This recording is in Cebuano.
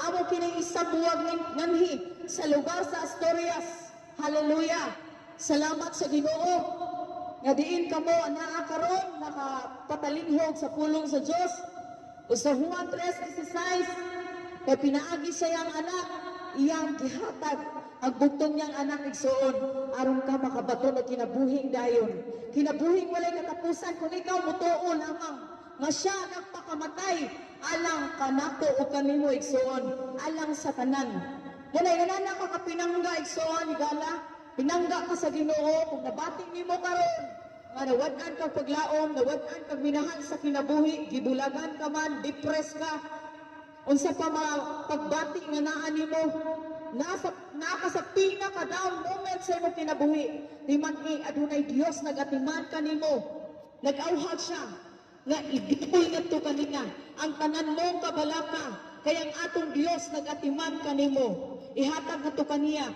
Amo kini isabuwag nganhi sa lugar sa Asturias. Hallelujah. Salamat sa Ginoo nga diin kamo naa karon nakapatalinghog sa pulong sa Dios. O sa Juan 3:16, kay pinaagi sa iyang anak, iyang gihatag ang bugtong niyang anak, igsuon, aron ka makabaton og kinabuhing dayon. Kinabuhing walay katapusan kung ikaw mutuo lamang nga siya nagpakamatay alang kanako o kanimo, igsuon, alang sa tanan. Muna nga ka kapinangga, igsuon, higala, pinangga ka sa Ginoo kung nabati nimo karon nga nawad-an kag paglaom, nawad-an kag minahal sa kinabuhi, gibulagan ka man, depressed ka, unsa pa mga pagbati nga naa nimo, nasa naa ka sa pinaka down moment sa imong kinabuhi, di man adunay Dios nagatiman kanimo, nag-awhag siya nga idipol ngadto kaniya ang tanan mong kabalaka, kay ang atong Dios nagatiman kanimo, ihatag ngadto kaniya.